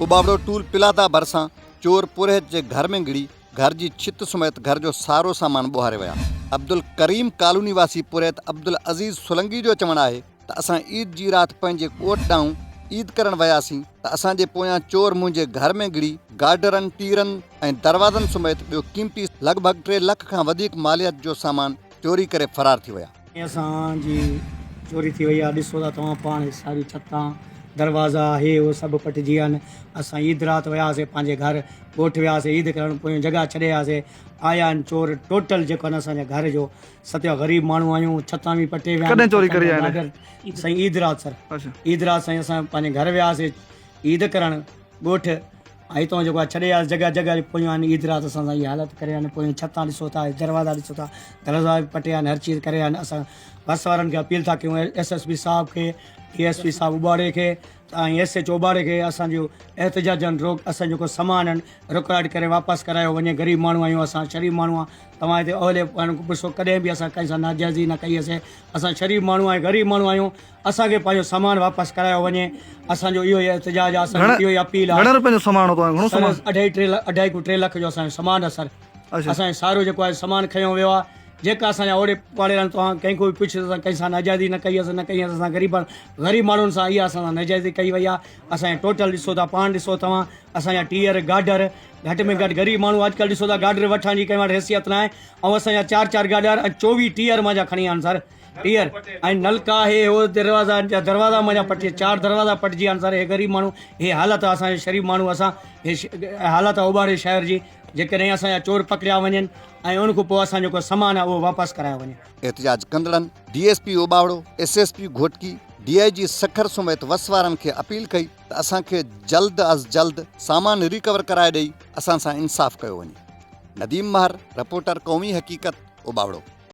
Ubauro tool پلادا ڀرسان چور پورهيت جي گهر ۾ گهڙي گهر جي ڇت سميت گهر جو سارو سامان ٻوهاري ويا. عبدالڪريم ڪالوني واسي پورهيت عبدالعزيز سولنگي جو چوڻ آهي ته اسان عيد جي رات پنهنجي ڳوٺ ڏانهن عيد ڪرڻ وياسين ته اسان جي پويان چور منهنجي گهر ۾ گهڙي گارڊرن، ٽيرن ۽ دروازن سميت ٻيو قيمتي لڳ ڀڳ ٽي لک کان وڌيڪ ماليت جو سامان چوري ڪري فرار ٿي ويا. اسان جي چوري ٿي وئي آ ڏسو ٿا توهان پاڻ ساري ڇتان دروازا هي هو سڀ پٽجي ويا آهن اسان عيد رات وياسي پنهنجي گهر ڳوٺ وياسي عيد ڪرڻ پويون جڳهه ڇڏي آياسي آيا آهن چور ٽوٽل جيڪو آهن اسان جي گهر جو ستيا غريب ماڻهو آهيون ڇتان به پٽي ويا ڪڏهن چوري ڪري آيا آهن سائين عيد رات سر عيد رات سائين اسان پنهنجي گهر وياسي عيد ڪرڻ ڳوٺ ۽ هتان جيڪو آهي ڇڏي آيس جڳهه جڳهه جي پويان آهن عيد رات اسان سان هي حالت ڪري آهن پويان ڇتان ڏسو ٿا دروازا ڏسو ٿا دروازا به پٽي آهن هر چيز ڪري آهن اسان بس وارن کي اپيل ٿا ڪيون ايس ايس پي صاحب کي ڊي ايس پي صاحب اٻاڙي کي ۽ ايس ايچ اوٻاڙي کي اسان جو احتجاجن روڪ اسان جيڪو سامان آهن رڪارڊ ڪري واپس ڪرايو وڃي غريب ماڻهو آهيون اسان شريف ماڻهو آهيون توهان هتي اولي پڇو ڪڏهن به اسان ڪنهن سان ناجائزي نه ڪئي اسي اسان شريف ماڻهو آهيون غريب ماڻهو آهيون اسان کي پنهنجو سامان واپس ڪرايو وڃي اسان جو اهو ئي احتجاج آهي اسان جي اهو ئي اپيل آهي. گهڻي روپين جو سامان هو توهان جو گهڻو سامان؟ سر اڍائي ٽي اڍائي کان ٽي لک جو اسان جو سامان آهي سر اسان جو سارو جيڪو آهي سامان کنيو ويو آهي جيڪا اسان جا اوڙي پاڙي وارن توهان ڪنهن کان به پڇ اسان ڪنهن سان ناجائزي نه ڪئي اسان نه ڪئي اسان غريب غريب ماڻهن سان اها اسان سان ناجائزي ڪئي وئي آهي اسان جا ٽوٽل ڏسو ٿا پاڻ ڏسو توهان اسان جا ٽيئر گاڊر گهٽ ۾ گهٽ غريب ماڻهو اڄڪلهه ڏسو ٿا گاڊر وٺڻ جي ڪنهن وٽ حيثيت ناهي ۽ اسان جا چار چار گاڊر ۽ 24 ٽيئر منهنجا کڻي آيا آهن سر ٽيئر ۽ نلڪا هي هو دروازا جا دروازا منهنجا پٽجي چار دروازا پٽجي ويا آهن سر هي غريب ماڻهو هي حالت آهي اسان جي شريف ماڻهو اسان هي حالت آهي اوٻاڙي شهر جي جيڪڏهن اسان جا چور پڪڙيا وڃن ۽ ان کان پوء اسان جيڪو سامان آهي اهو واپس ڪرايو وڃي. احتجاج ڪندڙن D S P Ubauro, S S P Ghotki, D I G Sukkur سميت وس وارن کي اپيل ڪئي ته اسان کي جلد از جلد سامان ريڪور ڪرائي ڏئي اسان سان انصاف ڪيو وڃي. نديم مهر، رپورٽر قومي حقيقت، اوٻاوڙو.